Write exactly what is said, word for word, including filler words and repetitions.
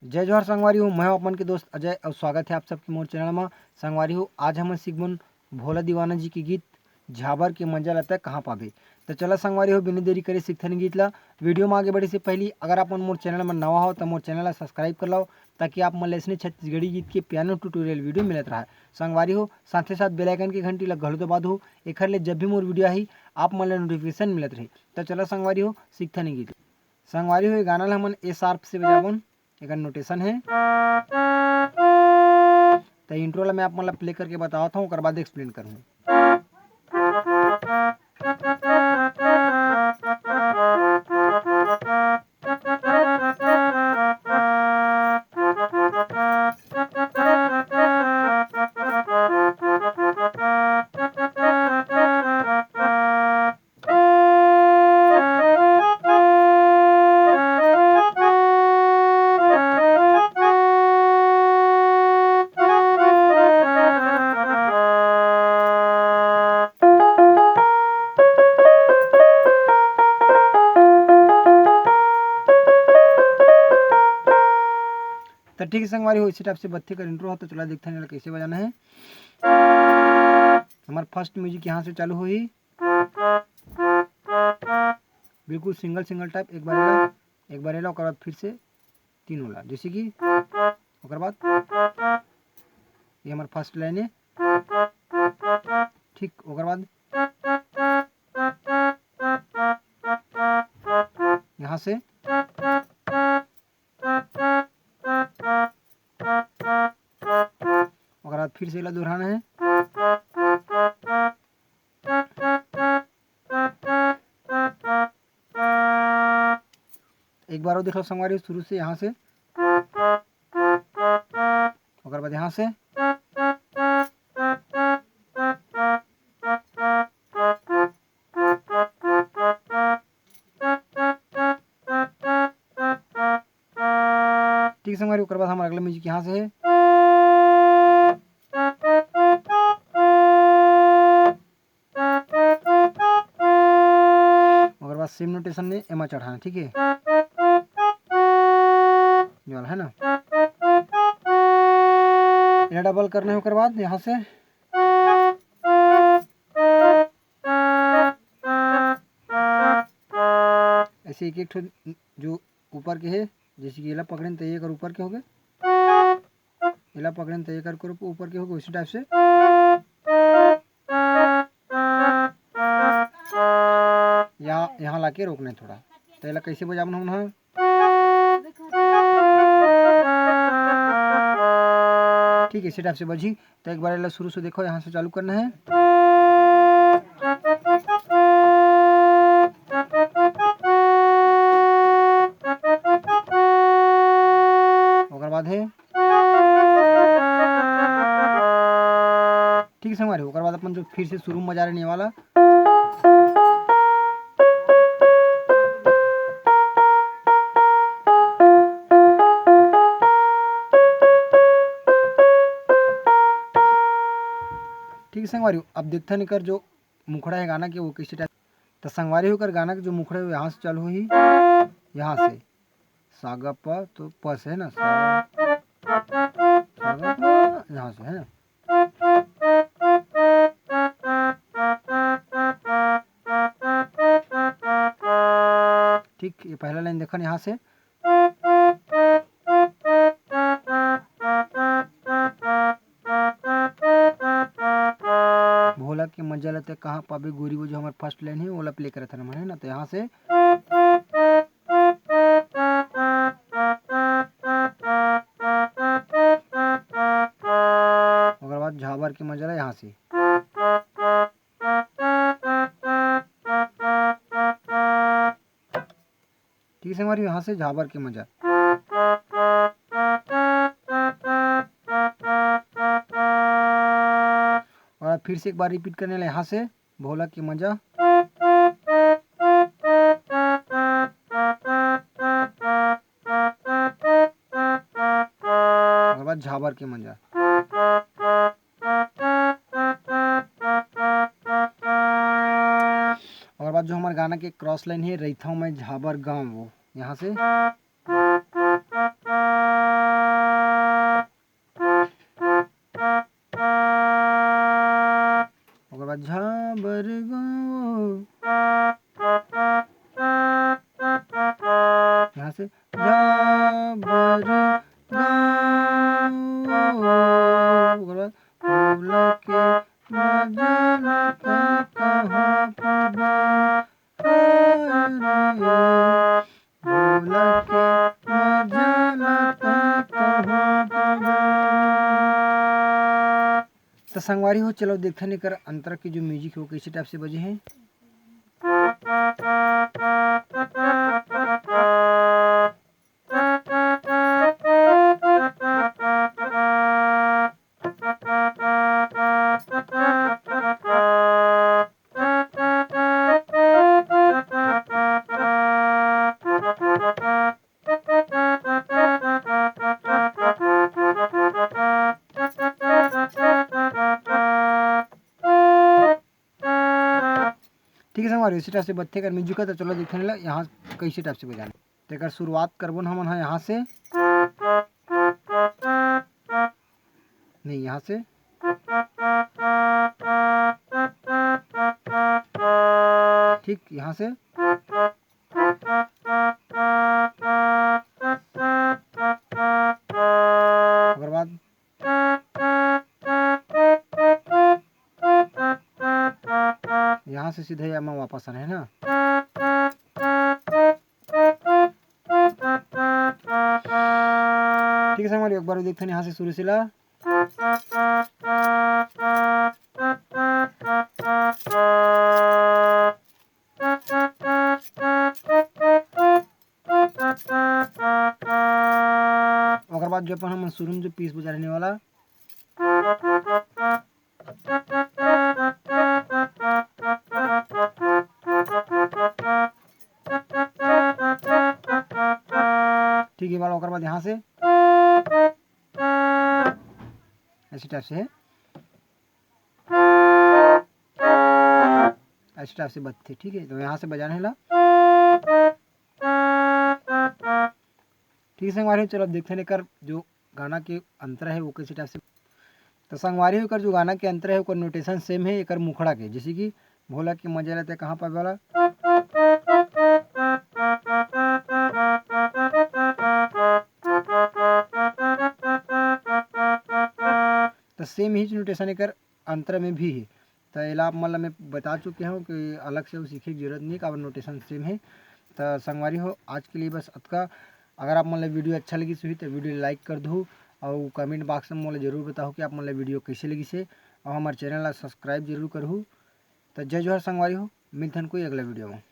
जय जोहार संगवारी हो, मैं हूं आप मन के दोस्त अजय अउ स्वागत हे आप सबके मोर चैनल म। संगवारी हो, आज हमन सीखबन भोला दीवाना जी के गीत झाबर के मजा ल तैं कहां पाबे। त चला संगवारी हो, बिना देरी करे सीखथन गीत ल। वीडियो म आगे बढ़े से पहिली अगर आप मन मोर चैनल म नवा हो त मोर चैनल ल subscribe कर लव, ताकि आप मन ल अइसने छत्तीसगढ़ी गीत के piano tutorial वीडियो मिलत रहय। संगवारी हो, साथे साथ bell icon के घंटी ल घलो दबा दो, एखर ले जब भी मोर वीडियो आही आप मन ल notification मिलत रही। त चला संगवारी हो, सीखथन गीत। संगवारी हो, ये गाना ल हमन A sharp से बजाबन, एकर notation हे। त intro ला मैं आप मन ला play करके बतावत हूं, ओकर बाद explain करहूं। त ठीक हे संगवारी हो, इसी type से बत्ती कर intro हो, त चला देखथन एला कइसे बजाना हे। हमर first music यहां से चालू होही, बिल्कुल single single type। एक बार एला, एक बार एला, ओकर बाद फिर से तीनों ला, जैसे कि ओकर बाद ये हमर first line हे, ठीक, ओकर बाद यहां से ओकर बाद फिर से एला दोहराना हे। एक बार अउ देख लो संगवारी, शुरू से यहां से, ओकर बाद यहां से। ठीक संगवारी, ओकर बाद हमर अगला music यहां से हे। ओकर बाद same notation में एमा चढ़ाना, ठीक हे, ये वाला हे ना, एला double करना हे। ओकर बाद यहां से ऐसे एक एक ठो जो ऊपर के हे, जैसे कि एला पकड़ेन त ये कर ऊपर के होगे, एला पकड़ेन त ये कर ऊपर के होगे, उसी type से या यहां लाके रोकना हे थोड़ा। त एला कइसे बजाबन हमन ह? ठीक हे, इसी type से बजही। त एक बार एला शुरू से देखो, यहां से चालू करना हे। ओकर बाद हे, ठीक हे संगवारी, ओकर बाद अपन जो फिर से शुरू में बजा रहे ये वाला। ठीक हे संगवारी, अब देखथन एकर जो मुखड़ा हे गाना के, वो कइसे type। त संगवारी हो, एकर गाना के जो मुखड़ा हे, वो यहां से चालू होही, यहां से। सा गा पा तो प से हे ना, सा, सा गा पा, यहां से हे ना। ठीक, ये पहला line देखन यहां से। भोला के मजा ल तैं कहां पाबे गोरी, वो जो हमर first line हे, ओला play करत हन हमन, हे ना। त यहां से ओकर बाद झाबर के मजा ला यहां से। ठीक हे संगवारी, यहां से झाबर के मजा। और फिर से एक बार repeat करने ला यहां से। भोला के मजा। ओकर बाद झाबर के मजा। ओकर बाद जो हमर गाना के cross line हे, रहिथव मैं झाबर गांव, वो यहां से। गाँव, ओकर बाद भोला के मजा न त कहाँ पाबा। हाय रे, भोला के मजा न त कहाँ पाबा। त संगवारी हो, चलो देखथन एकर अंतरा के जो music हे, वो कैसे type से बजे हे। ठीक है संगवारी, इसी type से बजथे एकर music ह। तो चलो देखे ला यहाँ कैसे type से बजाना। तो एकर शुरुआत करबो न हमन ह यहाँ से, नहीं, यहाँ से, ठीक, यहाँ से, ओकर बाद यहाँ से सीधे एमा वापस आना है ना। ठीक है संगवारी, एक बार देखते हैं यहाँ से शुरू से ला। ओकर बाद जो अपन हमन शुरू में जो piece बजा रहने वाला, ठीक है, वाला ओकर बाद यहाँ से ऐसे type से है, ऐसे type से बजथे। ठीक है, तो यहाँ से बजाना है ला। ठीक है संगवारी हो, चलो अब देखते हैं एकर जो गाना के अंतरा है वो कैसे type से। तो संगवारी हो, एकर जो गाना के अंतरा है ओकर notation same है एकर मुखड़ा के, जैसे कि भोला के मजा लेते कहाँ पावे वाला। तो same ही notation एकर अंतरा में भी है। तो एला आप मन ला मैं बता चुके हूँ कि अलग से वो सीखे की जरूरत नहीं है, काबर notation same है। तो संगवारी हो, आज के लिए बस अतका। अगर आप मन ला video अच्छा लगिस होही तो video like कर दहू, और comment box में मोला जरूर बताओ कि आप मन ला video कैसे लगिस हे, और हमारे channel ला subscribe जरूर करहू। तो जय जोहार संगवारी हो, मिलथन कोई अगला video में।